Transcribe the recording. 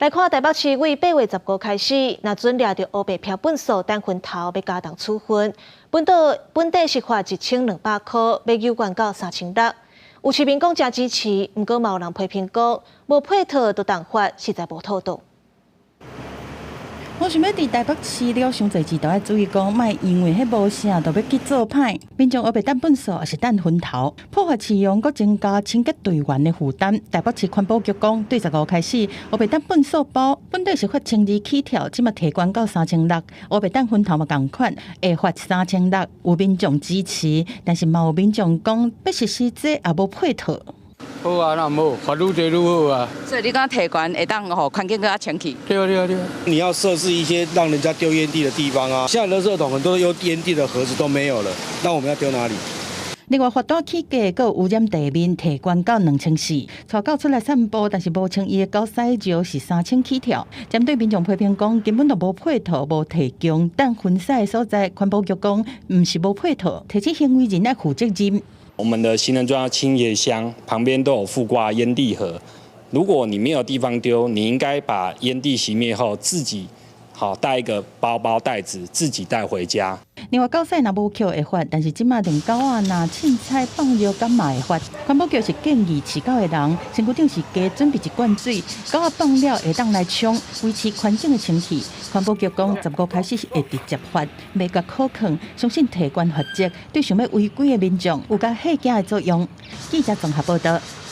來看台北市為8月15開始，若準掠著烏白飄糞掃擲墳頭，欲加重處分。本島本地是罰1200箍，欲猶懸到3600。有市民講誠支持，毋過嘛有人批評講，無配套就重罰，實在無妥當。我想欲佇台北市了傷濟次都愛注意講，莫因為彼無啥就欲去做歹。民眾烏白擲糞掃抑是擲墳頭，破壞市容，閣增加清潔隊員的負擔。台北市環保局講，對15開始，烏白擲糞掃包本底是罰1200起跳，這馬提懸到3600。烏白擲墳頭嘛仝款，會罰3600。有民眾支持，但是嘛有民眾講，欲實施這也無配套。好啊，那毋好，罰愈濟愈好啊。所以你講提懸會當予環境閣較清氣。對啊對啊對啊。你要設置一些讓人家丟煙蒂的地方啊。現在垃圾桶很多丟煙蒂的盒子都沒有了，那我們要丟哪裡？另外，罰單起價，閣污染地面提懸到2400，帶狗出來散步，但是無清伊的狗屎就是3000起跳。針對民眾批評講，根本就無配套、無提供擲糞屎的所在，環保局講，毋是無配套，提醒行為人愛負責任。我們的行人專用清潔箱旁邊都有附掛煙蒂盒，如果你沒有地方丟，你應該把煙蒂熄滅後自己好帶一個包包袋子自己帶回家。另外，狗屎若無抾會罰，但是這馬連狗仔若凊彩放尿敢嘛會罰。環保局是建議飼狗的人，身軀頂是加準備一罐水，狗仔放了會當來沖，維持環境的清氣。環保局講，十五開始是會直接罰，袂共苦勸，相信提懸罰則對想欲違規的民眾有較嚇驚的作用。記者綜合報道。